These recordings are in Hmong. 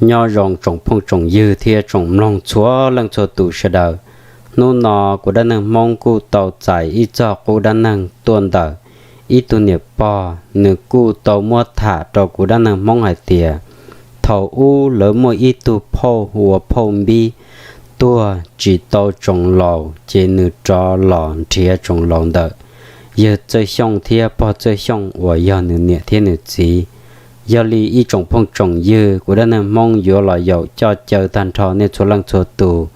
Nyob zoo tsoom phooj tsoom ywg thiab tsoom mloog txhua leej txhua tus sawv daws. Hnub no kuv Dab Neeg Hmoob kuj tau txais ib txog qub dab neeg tuaj ntawm ib tug niam pog, nws kuj tau muab tham rau kuv Dab Neeg Hmoob hais tias thaum ub lawv muaj ib tug phauj hu ua phauj Npib tuag tsis tau tsoos laus, ces nws rov los nrhiav tsoos laus ntawm yawg Txawj Xyooj thiab pog Txawj Xyooj uas yog nws niam thiab nws txiv. Yog li ib tsoom phooj tsoom ywg, kuv Dab Neeg Hmoob yuav los yaum coj caw tag nrho nej txhua leej txhua tus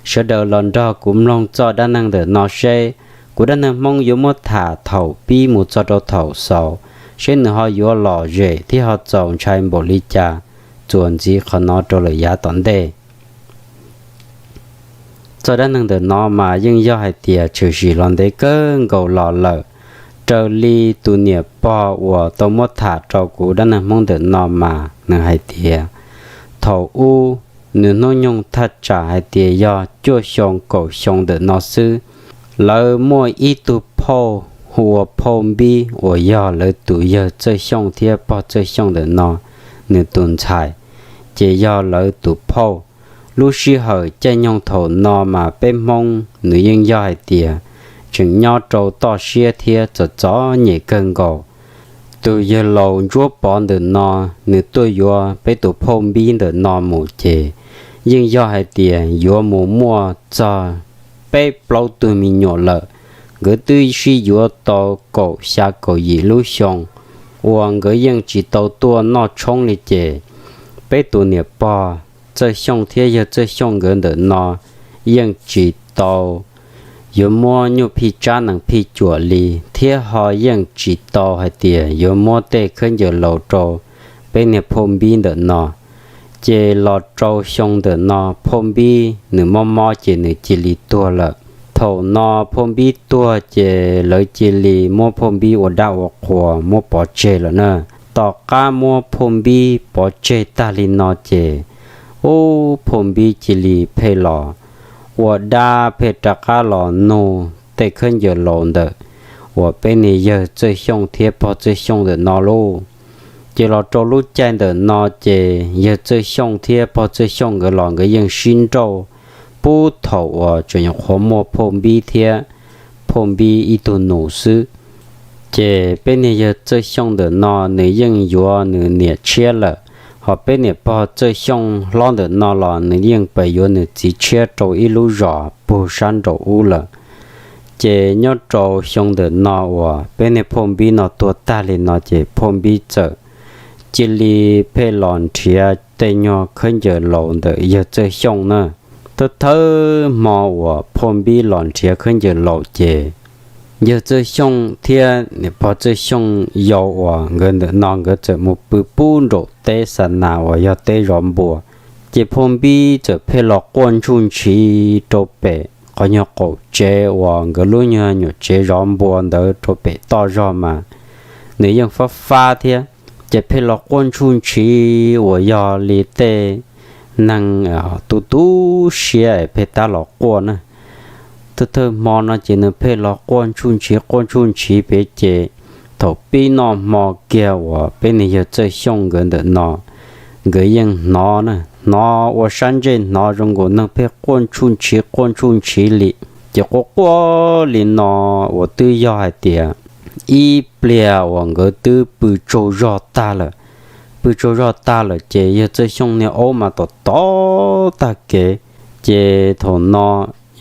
sawv daws los nrog kuv mloog txoj dab neeg ntawm no seb kuv Dab Neeg Hmoob yuav muab tham thaum pib mus txog rau thaum xaus, seb nws ho yuav lom zem thiab ho txaus ntshai npaum li cas. Txuas ntxiv qhov no rau lawm yav tom ntej. Txoj dab neeg ntawm no mas yeej yog hais tias tshwm sim los ntev kawg nkaus los lawm. Raws li tus niam pog uas tau muab tham rau kuv Dab Neeg Hmoob ntawm no mas nws hais tias thaum ub nws hnub nyoog thaj tsam hais tias yog cuaj xyoo kaum xyoo ntawm no xwb, lawv muaj ib tug phauj hu ua phauj Npib uas yog lawv tus yawg Txawj Xyooj thiab pog Txawj Xyooj ntawm no nws tus ntxhais, ces yog lawv tus phauj. Lub sij hawm caij nyoog thaum no mas peb Hmoob nws yeej yog hais tias tseem nyob rau toj siab thiab txom txom nyem kawg nkaus. Tus yawg laus Ntsuab Pov ntawm no nws tuaj yuav peb tus phauj Npib ntawm no mus ces yeej yog hais tias yuav mus muaj txog peb plaub tug me nyuam lawm. Nkawd twb sib yuav tau kaum xya kaum yim lub xyoo uas nkawd yeej tsis tau tuaj noj tshoob li ces peb tus niam pog Txawj Xyooj thiab yawg Txawj Xyooj nkawd ntawm no yeej tsis tau yuav muab nyuj phij tsab nees phij cuam li, thiab ho yeej tsis tau hais tias yuav muab tej khaub ncaws laus rau peb niag phauj Npib ntawm no. Ces los rau xyoo ntawm no phauj Npib nws mob mob ces nws cia li tuag lawm. Thaum no phauj Npib tuag ces lawv cia li muab phauj Npib ua dab ua qhua muab pov tseg lawm na. Tom qab muab phauj Npib pov tseg tag li no ces, ub, phauj Npib cia li pheej los ua dab pheej rov qab los nug tej khaub ncaws laus ntawm uas peb niag yawg Txawj Xyooj thiab pog Txawj Xyooj ntawm no lauj. Ces los rau lub caij ntawm no ces yawg Txawj Xyooj thiab pog Txawj Xyooj nkawd los nkawd yeej sib nrauj puag thaum uas tseem nyuam qhuav muaj phauj Npib thiab phauj Npib ib tug nus xwb. Ces peb niag yawg Txawj Xyooj ntawm no nws yeej yuav nws niam tshiab lawm, ho peb niam pog Txawj Xyooj hlob ntawm no los nws yeej pais yuav nws txiv tshiab rau ib lub zos puag sab nraum ub lawm. Ces nyob rau xyoo ntawm no uas peb niag phauj Npib no tuag tag li no ces phauj Npib txawm cia li pheej los nrhiav tej nyuag khaub ncaws laus ntawm yawg Txawj Xyooj na. Thawj thawj hmo uas phauj Npib los nrhiav khaub ncaws laus ces yawg Txawj Xyooj thiab niam pog Txawj Xyooj yau uas nkawd ntawm no nkawd txawm mus pw puag nraum teb xa nas uas yog teb zov npua. Ces phauj Npib txawm pheej los quaj ntsuj ntshiv rau pem qhov nyuag qaum tsev uas nkawd lub nyuag nyuam tsev zov npua ntawd rau pem toj zog mas nws yeej fab fab thiab. Ces pheej los quaj ntsuj ntshiv uas yog li tej neeg tu tu siab es pheej tab los quaj na. Thawj thawj hmo no ces nws pheej los quaj ntsuj ntshiv quaj ntsuj ntshiv pem ces thaum pib noj hmo kiag uas peb niag yawg Txawj Xyooj nkawd ntawm no nkawd yeej hnov na, hnov ua sab ntsej hnov zoo nkaus neeg pheej quaj ntsuj ntshiv quaj ntsuj ntshiv li. Ces quaj quaj li no uas twb yog hais tias ib pliag uas nkawd twb pw tsaug zog tag lawm. Pw tsaug zog tag lawm ces yawg Txawj Xyooj niag aub mas tom tom tag kev. Ces thaum no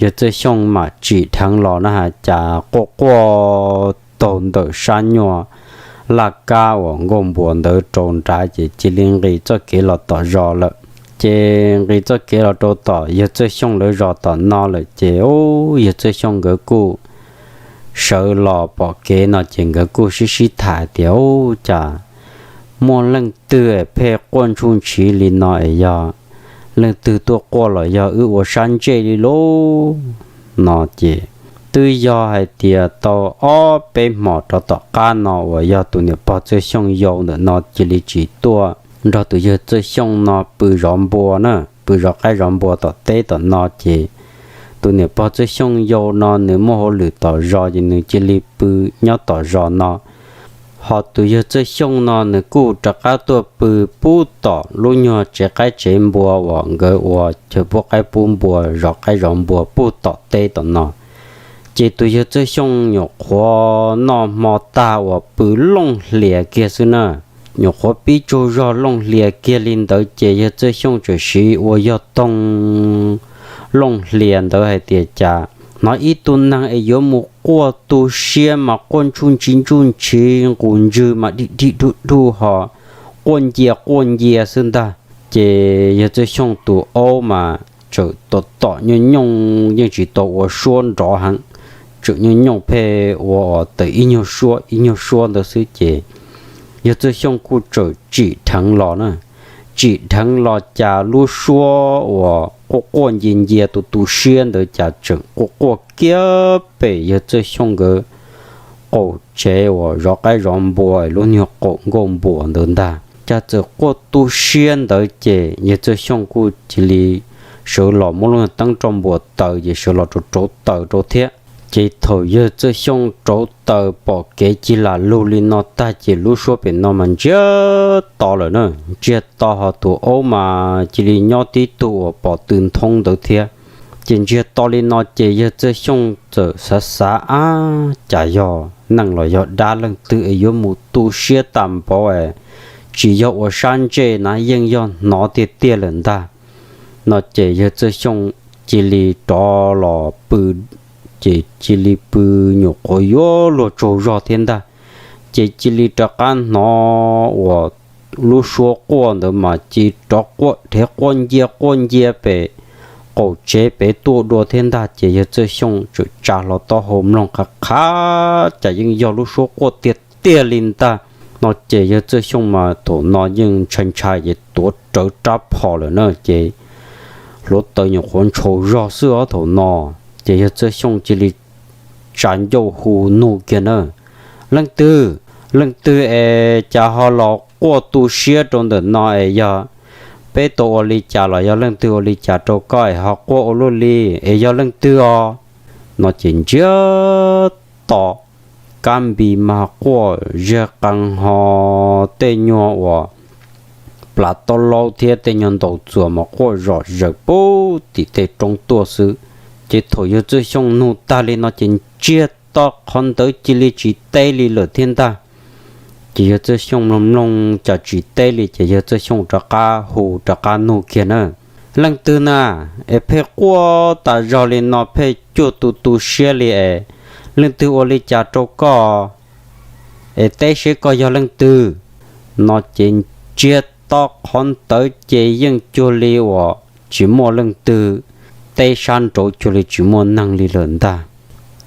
yawg Txawj Xyooj mam tsim dheev los na has cas quaj quaj taug ntawm sab nyuag laj kab uas nkuaj npuas ntawd rau nrad ces cia li nqis txoj kev los tom zos lawm. Ces nqis txoj kev los rau tom yawg Txawj Xyooj lawv zos tom no lawm ces ub, yawg Txawj Xyooj nkawd kuj sawv los pom kev no ces nkawd kuj sib sib tham tias ub, cas muaj leej twg es pheej quaj ntsuj ntshiv li no es yog leej twg tuaj quaj los yog wb ua sab ntsej li lauj no ces twb yog hais tias tau ob peb hmos rov tom qab no uas yog tus niam pog Txawj Xyooj yau ntawm no cia li tsis tuaj nrog tus yawg Txawj Xyooj no pw zov npua na, pw zov qaib zov npua tom teb tom no ces tus niam pog Txawj Xyooj yau no nws muaj hauj lwm tom zos ces nws cia li pw nyob tom zos no. Ho tus yawg Txawj Xyooj no nws kuj rov qab tuaj pw pub tom lub nyuag tsev qaib tsev npua uas nkawd ua chaw pub qaib pub npua zov qaib zov npua pub tom teb tom no. Ces tus yawg Txawj Xyooj nyuam qhuav noj hmo tag uas pw looj hlias kiag xwb na, nyuam qhuav pib tsaug zog looj hlias kiag li ntawd ces yawg Txawj Xyooj txawm siv ua yog toog looj hlias ntawd hais tias cas hnov ib tug neeg es yuav mus quaj tu siab mas quaj ntsuj ntsiv ntsuj ntsiv nqus ntswg mas dig dig dug dug ho quaj ncia quaj ncia xwb ntag. Ces yawg Txawj Xyooj tus aub mas txawm tom tom nyooj nyooj yeej tsis tau ua suab nrov heev, txawm nyooj nyooj pheej ua tawm ib nyuag suab ib nyuag suab ntawd xwb ces yawg Txawj Xyooj kuj txawm tsim dheev los na, tsim dheev los cas lub suab uas quaj quaj ncia ncia tu tu siab ntawd cas tseem quaj quaj kiag pem yawg Txawj Xyooj nkawd qaum tsev uas zov qaib zov npua lub nyuag qaum nkuaj npuas ntawd ntag. Cas txawm quaj tu siab ntawd ces yawg Txawj Xyooj kuj cia li sawv los muab lub nyuag teeb roj npua taws ces sawv los rau rauv taws rau thiab. Ces thaum yawg Txawj Xyooj rauv taws pom kev cig lam lug li no tag ces lub suab pem no mas ntsiag to lawm na, ntsiag to ho tus aub mas cia li nyob tib tug uas pom tw nthoob ntawd thiab. Ces ntsiag to li no ces yawg Txawj Xyooj txawm xav xav ab cas yog neeg los yog dab leej twg es yuav mus tu siab tas npaum es tsis yog ua sab ntsej na yeej yog hnov tiag tiag lawm ntag. No ces yawg Txawj Xyooj cia li rov los pw, ces cia li pw nyuam qhuav yuav luag tsaug zog thiab ntag. Ces cia li rov qab hnov uas lub suab quaj ntawd mas cia li rov quaj dhev quaj ncia quaj ncia pem qaum tsev pem tuaj dua thiab ntag. Ces yawg Txawj Xyooj txawm tsa hlo taub hau mloog qhov qab cas yeej yog lub suab quaj tiag tiag li ntag. No ces yawg Txawj Xyooj mas thaum no yeej ntshai ntshai ces tuav rawv rab phom lawm na ces hluav taws nyuam qhuav ntshau zog xwb os thaum no. Ces yawg Txawj Xyooj cia li tsa ncauj hu nug kiag na, leej twg, leej twg es cas ho los quaj tu siab rau ntawm no es yog peb tau ua li cas los yog leej twg ua li cas rau koj es ho quaj ua luaj li es yog leej twg os? No ces ntsiag to, kab npis mas quaj zaj qees ho tej nyuag uas plas taub laub thiab tej nyuag ntaus txuas mas quaj zom zaws pub tim tej roob tuaj xwb. Ces thaum yawg Txawj Xyooj nug tag li no ces ntsiag to qhov ntawd cia li tsis teb li lawm thiab ntag. Ces yawg Txawj Xyooj mloog mloog cas tsis teb li ces yawg Txawj Xyooj rov qab hu rov qab nug kiag na, leej twg na es pheej quaj tas zog li no pheej cuag tu tu siab li es leej twg ua li cas rau koj es teb seb koj yog leej twg? No ces ntsiag to qhov ntawd ces yeej cuag li uas tsis muaj leej twg, teb sab nraud cuag li tsis muaj neeg li lawm ntag.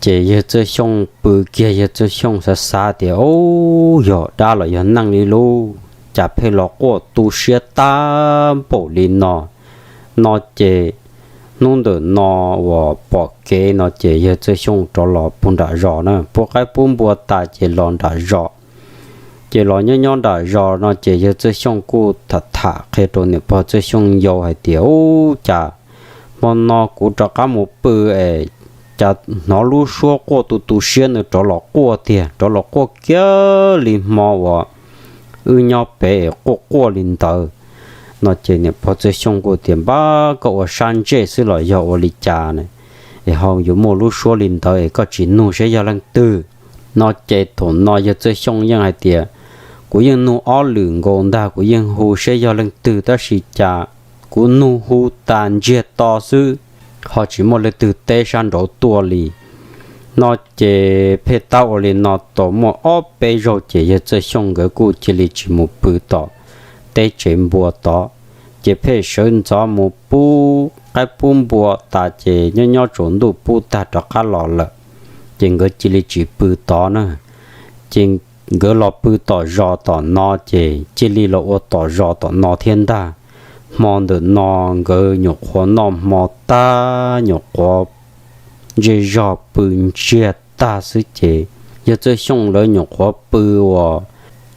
Ces yawg Txawj Xyooj pw kiag yawg Txawj Xyooj xav xav tias, ub, yog dab los yog neeg li lub cas pheej los quaj tu siab tag npaum li no. No ces hnub ntawm no uas pom kev no ces yawg Txawj Xyooj rov los pug nram zos na, pub qaib pub npua tas ces los nram zos. Ces los nyob nyob nram zos no ces yawg Txawj Xyooj kuj tham tham qhia rau niam pog Txawj Xyooj yau hais tias, ub, cas hmo no kuv rov qab mus pw es cas hnov lub suab quaj tu tu siab ntawd rov los quaj tiag, rov los quaj kiag li hmo uas wb nyob pem es quaj quaj li ntawd. No ces niam pog Txawj Xyooj kuj tias, npab, koj ua sab ntsej xwb los yog ua li cas ne es ho yuav muaj lub suab li ntawd es koj tsis nug seb yog leej twg? No ces thaum no yawg Txawj Xyooj yeej hais tias, kuv yeej nug ob lwm nkaus ntag, kuv yeej hu seb yog leej twg tab sis cas kuv nug hu tas ntsiag to xwb, ho tsis muaj leej twg teb sab nraud tuaj li. No ces pheej tab ua li no tau muaj ob peb zaug ces yawg Txawj Xyooj nkawd kuj cia li tsis mus pw tom teb tsev npua tod, ces pheej sawv ntxov mus pub qaib pub npua tas ces nyob nyob tsaus ntuj pub tag rov qab los lawm, ces nkawd cia li tsis pw tod na. Ces nkawd los pw tom zos tom no ces cia li los ua tom zos tom no thiab ntag. Hmo ntawm no nkawd nyuam qhuav noj hmo tag nyuam qhuav ntsej zog pw ntsiag tag xwb ces yawg Txawj Xyooj lawv nyuam qhuav pw uas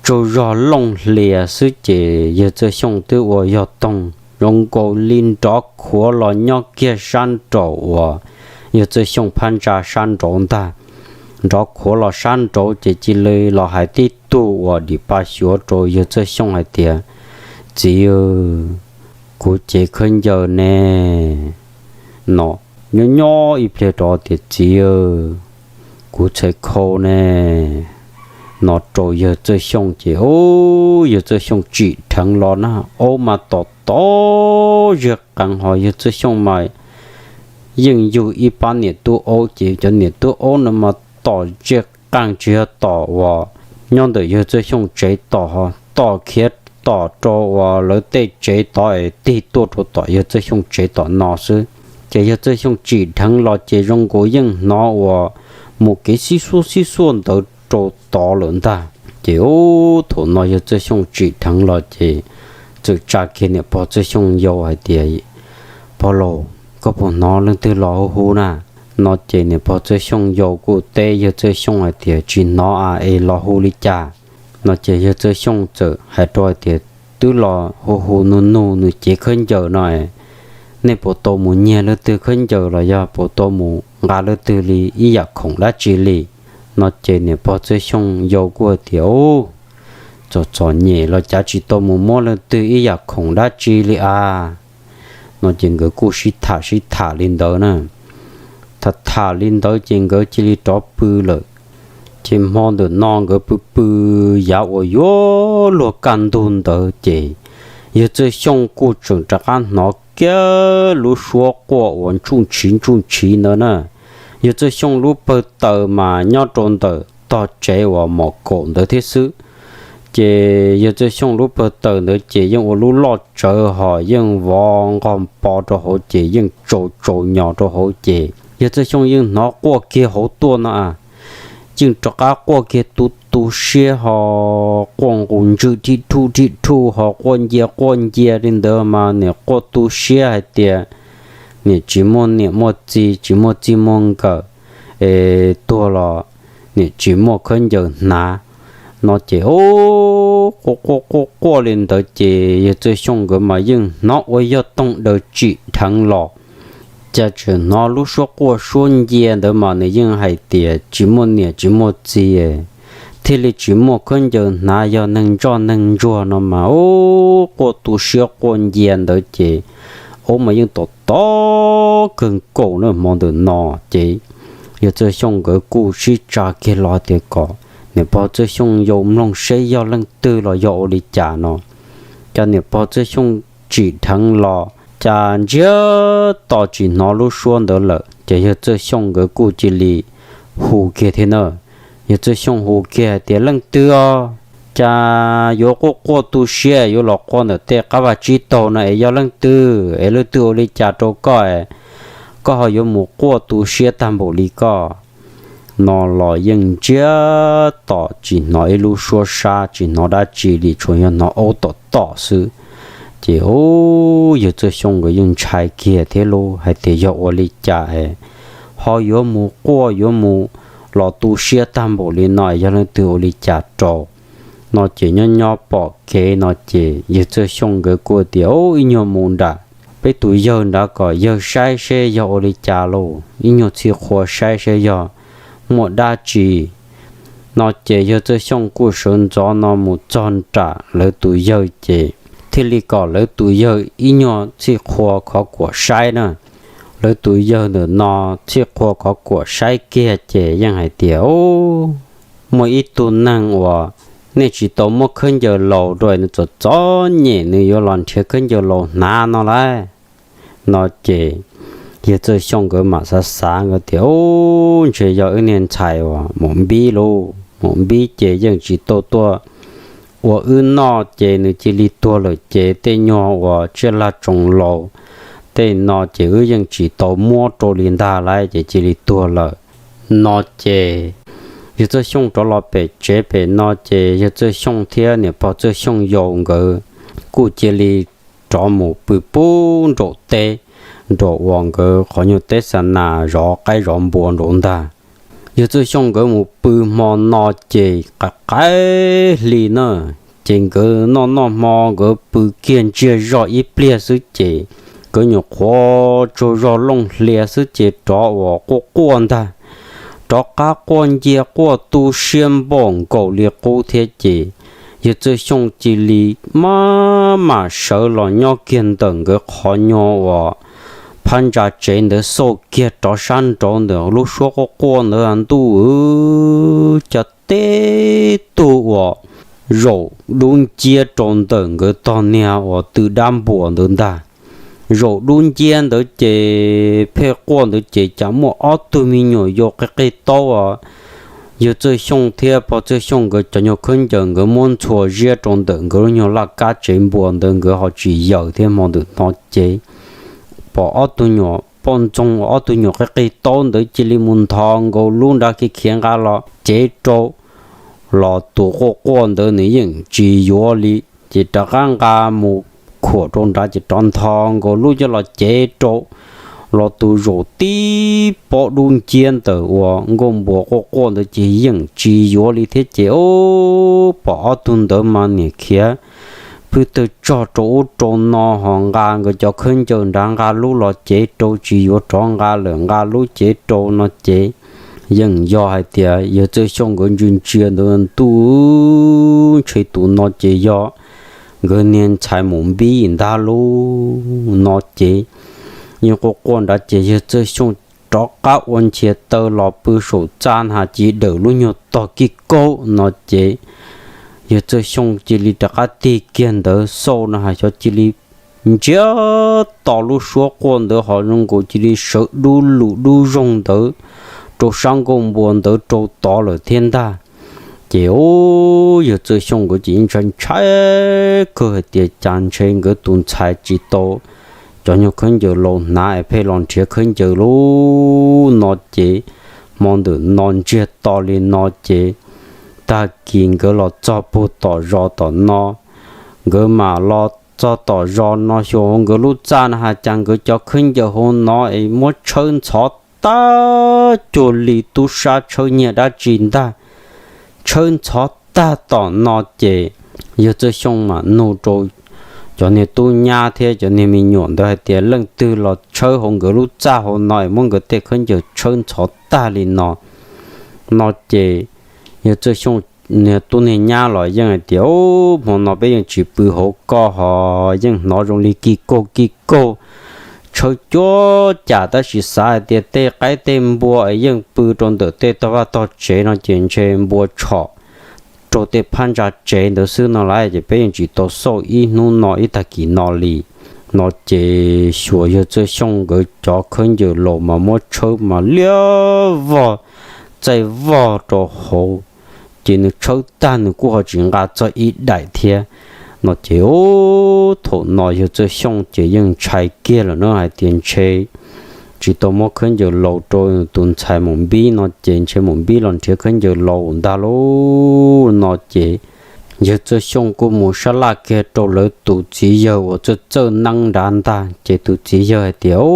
tsaug zog looj hlias xwb ces yawg Txawj Xyooj twb ua yog toog zoo nkaus li nrov khuav los nyob kiag sab nraum uas yawg Txawj Xyooj phab ntsa sab nraud ntag. nrov khuav los sab nraud ces cia li los hais tib tug uas dim pa xyuav rau yawg Txawj Xyooj hais tias, Txiv, kuv cev khaub ncaws ne. No nyob nyob ib pliag rov tias, Txiv, kuv txhais khau ne. No rau yawg Txawj Xyooj ces, ub, yawg Txawj Xyooj tsim dheev los na, aub mas tom tom zig qees ho yawg Txawj Xyooj mas yeej yug ib pab niam tub aub ces cov niam tub aub no mas tom zig qees tsis yog tom uas nyob ntawm yawg Txawj Xyooj tsev tom ho tom khiav tom rau uas lawv tej tsev tod es tig tuaj rau tom yawg Txawj Xyooj tsev tom no xwb. Ces yawg Txawj Xyooj tsim dheev los ces zoo nkaus yeej hnov uas mus kev xib xuab xib xuaj ntawd rau tod lawm ntag. Ces ub, thaum no yawg Txawj Xyooj tsim dheev los ces txawm tsa kiag niam pog Txawj Xyooj yau hais tias, Pog laus, koj puas hnov leej twg los hu hu na? No ces niam pog Txawj Xyooj yau kuj teb yawg Txawj Xyooj hais tias, Tsis hnov a, es los hu li cas? No ces yawg Txawj Xyooj txawm hais rau hais tias, Twb los hu hu nug nug nws cev khaub ncaws no, nej puas tau mus nyiag leej twg khaub ncaws los yog puas tau mus nqa leej twg li ib yam khoom dab tsi li? No ces niam pog Txawj Xyooj yau kuj hais tias, Ub, txom txom nyem los cav tsis tau mus muab leej twg ib yam khoom dab tsi li a. No ces nkawd kuj sib tham sib tham li ntawd na. Tham tham li ntawd ces nkawd cia li rov pw lawm. Ces hmo ntawm no nkawd pw pw yav uas yuav luag kaj ntug ntawd ces yawg Txawj Xyooj kuj tseem rov qab hnov kiag lub suab quaj uas ntsuj ntsiv ntsuj ntsiv ntawd na. Yawg Txawj Xyooj lub pawg taws mas nyob rau ntawm tog tsev uas mom kaum ntawd thiab xwb. Ces yawg Txawj Xyooj lub pawg taws ntawd ces yeej ua lub loj tsawv ho yeej vov nqog npo rau hauv ces yeej tsaus tsaus nyos rau hauv ces yawg Txawj Xyooj yeej hnov quaj kiag hauv tuaj no a. Yeej rov qab quaj kiag tu tu siab ho quaj nqus ntswg rhij rhuj rhij rhuj ho quaj ncia quaj ncia li ntawd mas nim quaj tu siab hais tias nim tsis muaj niam muaj txiv, tsis muaj txij muaj nkawm, es tuag los nim tsis muaj khaub ncaws hnav. No ces ub, quaj quaj quaj quaj li ntawd ces yawg Txawj Xyooj nkawd mas yeej hnov ua yog toog daws tsim dheev los. Cas tseem hnov lub suab quaj suab ncia ntawd mas nws yeej hais tias tsis muaj niam tsis muaj txiv, thiaj li tsis muaj khaub ncaws hnav, yog neeg ntsoj neeg ntsuag no mas ub, quaj tu siab quaj ncia ntawd ces ub mas yeej tom tom kawg nkaus na. Hmo ntawm no ces yawg Txawj Xyooj nkawd kuj sib tsa kiag los tias kom niam pog Txawj Xyooj yau mloog seb yog leej twg los yog ua li cas no. Cas niam pog Txawj Xyooj tsim dheev los cas ntsiag to tsis hnov lub suab ntawd lawm ces yawg Txawj Xyooj nkawd kuj cia li hu kiag thiab na. Yawg Txawj Xyooj hu kiag hais tias, Leej twg os? Cas yuav quaj quaj tu siab yuav los quaj ntawm tej qab vaj tsib taug no es yog leej twg es leej twg ua li cas rau koj es koj ho yuav mus quaj tu siab tag npaum li koj? No los yeej ntsiag to tsis hnov ib lub suab sab tsis hnov dab tsi li, tsuas yog hnov aub tom tom xwb. Ces ub, yawg Txawj Xyooj nkawd yeej ntshai kiag thiab lub hais tias yog ua li cas es ho yuav mus quaj yuav mus los tu siab tag npaum li no es yog leej twg ua li cas rau? No ces nyob nyob pom kev no ces yawg Txawj Xyooj nkawd kuj tias, Ub, ib nyuag mus nram peb tus yawg nrad kom yawg saib seb yog ua li cas lauj, ib nyuag txhij qhua saib seb yog muaj dab tsi. No ces yawg Txawj Xyooj kuj sawv ntxov no mus txog nram lawv tus yawg ces thiaj li kom lawv tus yawg ib nyuag txhij qhua khov kuam saib na. Lawv tus yawg ntawm no txhij qhua khov kuam saib kiag ces yeej hais tias, Ub, muaj ib tug neeg uas nej tsis tau muab khaub ncaws laus rau, nws txom txom nyem nws yuav los nrhiav khaub ncaws laus hnav no lauj. No ces yawg Txawj Xyooj nkawd mam xav xav nkawd tias, Ub, ntshe yog wb niag ntxhais uas mus npib lauj, mus npib ces yeej tsis tau tuaj ua wb noj ces nws cia li tuag lawm ces tej nyuag uas tsiaj laj tsoos laus tej no ces wb yeej tsis tau muab rau li ntag lauj ces cia li tuag lawm. No ces yawg Txawj Xyooj rov los pem tsev pem no ces yawg Txawj Xyooj thiab niam pog Txawj Xyooj yau nkawd kuj cia li rov mus pw pub nraum teb, nraum uas nkawd qhov nyuag teb xa nas zov qaib zov npua nraud ntag. Yawg Txawj Xyooj nkawd mus pw hmo no ces qaim qaim hli na, ces nkawd noj noj hmo nkawd pw kiag ntsiag zog ib pliag xwb ces nkawd nyuam qhuav tsaug zog looj hlias xwb ces rov uas quaj quaj ntag. rov qab quaj ncia quaj tu siab npaum nkaus li qub thiab ces yawg Txawj Xyooj cia li maj mam sawv los nyob kiag ntawm nkawd qhov nyuag uas phab ntsa tsev ntawd xauj kiag rov sab nraud ntawm lub suab quaj quaj ntawd ntuj, cas teb tug uas zaum dub nciab rau ntawm nkawd tog niag uas tw dab npuas ntawd ntag. Zaum dub nciab ntawd ces pheej quaj ntawd ces cas muaj ob tug me nyuam yau qig qig taub os. Yawg Txawj Xyooj thiab pog Txawj Xyooj nkawd cov nyuag khaub ncaws nkawd muab ntxhua ziab rau ntawm nkawd lub nyuag laj kab tsev npua ntawd nkawd ho tsis yaws thiab hmo ntawm no ces pom ob tug nyuam poj ntxoog ob tug nyuam qig qig taub ntawd cia li mus ntho nkaus lub nrad khiav khiav nqa los cev rau los tus quaj quaj ntawd nws yeej tsis yuav li. Ces rov qab nqa mus khuam rau nrad ces rov ntho nkaus lub coj los cev rau los tus zaum tib pob dub nciab ntawm uas nkauj npua quaj quaj ntawd ces yeej tsis yuav li thiab ces o, pom ob tug ntawd mas niam khiav phwj tawg tsog rau ub rau no ho nqa nkawd cov khaub ncaws nrad nqa lub los cev rau tsis yuav rov nqa lawm nqa lub cev rau no ces yeej yog hais tias yawg Txawj Xyooj nkawd ntsia ntsia ntawd ntuj, ntshe tus no ces yog nkawd niag ntxhais mus npib ntag lub no ces yeej quaj quaj nrad ces yawg Txawj Xyooj rov qab ua nchias taw los pw saum txaj na has cia dawm lub nyuag tog kib kaub no ces yawg Txawj Xyooj cia li rov qab tig kiag ntawd xauj no has xyov cia li ntsiag to lub suab quaj ntawd ho zoo nkaus cia li sawv dub lug dub zoog ntawd rau sab nkuaj npua ntawd rau tod lawm thiab ntag. Ces o, yawg Txawj Xyooj nkawd ces ntshai ntshai kawg hais tias cas ntshe nkawd tus ntxhais tsis tau cov nyuag khaub ncaws laus hnav es pheej los nrhiav khaub ncaws lub no ces hmo ntawm no ntsiag to li no ces tag kis nkawd los txog puag tom zos tom no, nkawd mam los txog tom zos no xyuas hauv nkawd lub txaj no has cas nkawd cov khaub ncaws hauv no es muab tshawb ntxhov tag cuag li tub sab tshawb nyiaj dab tsi ntag, tshawb ntxhov tag tom no ces yawg Txawj Xyooj mam nug rau cov niag tub nyab thiab cov niag me nyuam ntawd hais tias leej twg los tshawb hauv nkawd lub txaj hauv no es muab nkawd tej khaub ncaws tshawb ntxhov tag li no. No ces yawg Txawj Xyooj niag tub niag nyab los yeej hais tias, Hmo no peb yeej tsis pw hauv koj ho yeej hnov zoo li kij kaug kij kaug tshawb cuab cam tab sis xav hais tias tej qaib tej npua es yeej pw rau ntawm tej tog vaj tog tsev no ces ntshe npua tshom rau tej phab ntsa tsev ntawd xwb no lauj, ces peb yeej tsis tau xauj ib hnub no ib tag kis no li. No ces xyuas yawg Txawj Xyooj nkawd cov khaub ncaws laus mas muab tshawb mas liab vog txaij vog rau hauv, ces nws tshawb tag nws kuj ho tsis nqa txog ib daim thiab. No ces thaum no yawg Txawj Xyooj ces yeej ntshai kiag lawm na hais tias ntshe tsis tau muab khaub ncaws laus rau tus ntxhais mus npib no ces ntshe mus npib los nrhiav khaub ncaws laus ntag lauj. No ces yawg Txawj Xyooj kuj mus sab laj kiag rau lawv tus txiv yawg uas txawj txawj neeb nrad ntag ces tus txiv yawg hais tias,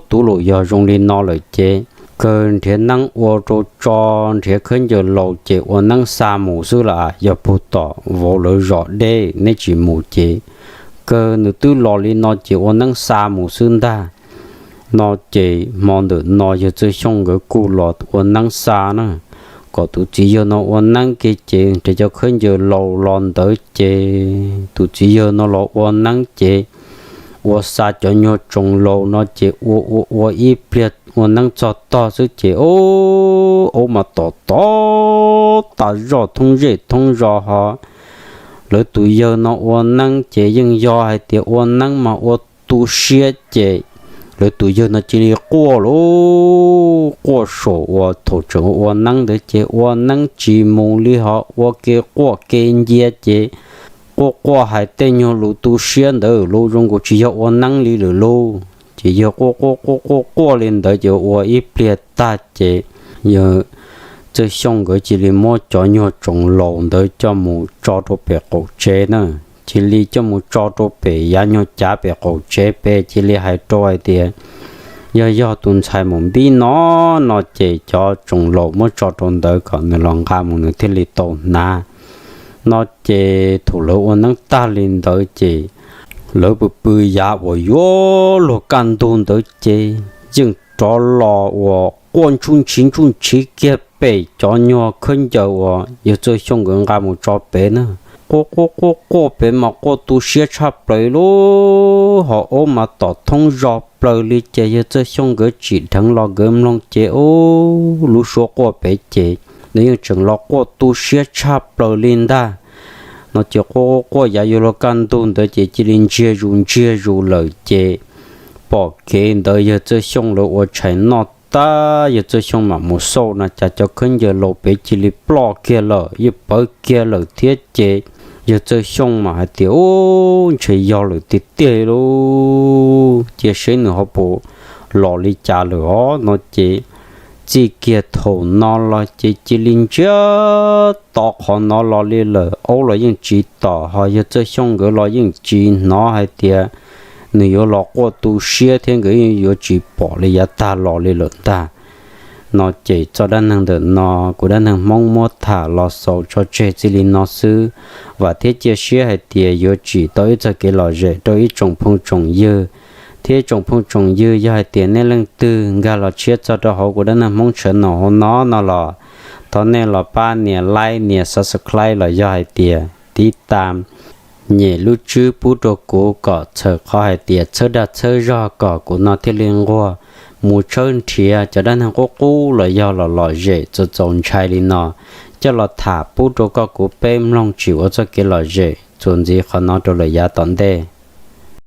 Tub laus, yog zoo li no lawm ces kawg nrhiav neeb ua rau tso, nrhiav khaub ncaws laus ces ua neeb xa mus xwb las, yog puag tom vauv lawv zos deb neb tsis mus ces kawg nws twb los li no ces ua neeb xa mus xwb ntag. No ces hmo ntawm no yawg Txawj Xyooj nkawd kuj los ua neeb xa na, kom tus txiv yawg no ua neeb kiag ces nrhiav cov khaub ncaws laus los ntawd ces tus txiv yawg no los ua neeb ces ua xa cov nyuag tsoos laus no ces ua ua ua ib pliag ua neeb txog tog xwb ces o, aub mas tom tod tas zoj thoob zej thoob zos ho. Lawv tus yawg no ua neeb ces yeej yog hais tias ua neeb mas ua tu siab ces lawv tus yawg no cia li quaj lauj, quaj saum uas thaum tseem ua neeb ntawd ces ua neeb tsis mus li ho ua ke quaj ke ncia ces quaj quaj hais tej nyuag lus tu siab ntawd lauj, zoo nkaus tsis yog ua neeb li lawm lauj. Ces yawg quaj quaj quaj quaj quaj li ntawd ces ua ib pliag tag ces yawg Txawj Xyooj nkawd cia li muab cov nyuag tsoos laus ntawd coj mus tso rau pem qaum tsev na, cia li coj mus tso rau pem yav nyuag cav pem qaum tsev pem cia li hais rau hais tias, Yog yog tus ntxhais mus npib no, no ces cov tsoos laus muab tso rau ntawd kom nws los nqa mus nws thiaj li tau hnav. No ces thaum lawv ua neeb tag li ntawd ces lawv pw pw yav uas yuav luag kaj ntug ntawd ces yeej rov los uas quaj ntsuj ntshiv ntsuj ntshiv kiag pem cov nyuag khaub ncaws uas yawg Txawj Xyooj nkawd nqa mus tso pem na. Quaj quaj quaj quaj pem mas quaj tu siab tshaj plaws lub hauv ub mas tom thoob zog plaws li ces yawg Txawj Xyooj nkawd tsim dheev los nkawd mloog ces ub lub suab quaj pem ces nws yeej tseem los quaj tu siab tshaj plaws li ntag. No ces quaj quaj quaj yav yuav luag kaj ntug ntawd ces cia li ntsiag zus ntsiag zus lawm ces pom kev ntawd yawg Txawj Xyooj lawv ua tshais noj tag yawg Txawj Xyooj mam mus xauj no cas cov khaub ncaws laus pem cia li ploj kiag lawm yeej pawv kiag lawm thiab ces yawg Txawj Xyooj mas hais tias ub ntshe yog lawm tiag tiag lauj, cia seb nws ho puas los li cas lawm os no ces txij kiag thaum no los ces cia li ntsiag to qhov no los li lawm, aub los yeej tsis tom ho yawg Txawj Xyooj nkawd los yeej tsis hnov hais tias nws yuav los quaj tu siab thiab nkawd yeej yuav tsis pom li yav tag los li lawm ntag. No ces txoj dab neeg ntawm no kuv dab neeg Hmoob muab tham los xaus tso tseg txij li no xwb, vam thiab cia siab hais tias yuav tsim tau ib txoj kev lom zem rau ib tsoom phooj tsoom ywg. Thiab tsoom phooj tsoom ywg yog hais tias nej leej twg nkag los tshiab txog rau hauv kuv dab neeg Hmoob tshawv no hauv no no los thov nej los pab nias like nias subscribe los yog hais tias tib tas nyem lub tswb pub rau kuv kom txhawm qhov hais tias txhawb dag txhawb zog kom kuv no thiaj li nquag mus tshawb nrhiav cov dab neeg qub qub los yog los lom zem txaus txaus ntshai li no coj los tham pub rau koj kuv peb mloog tsim ua txoj kev lom zem txuas ntxiv qhov no rau lawm yav tom ntej.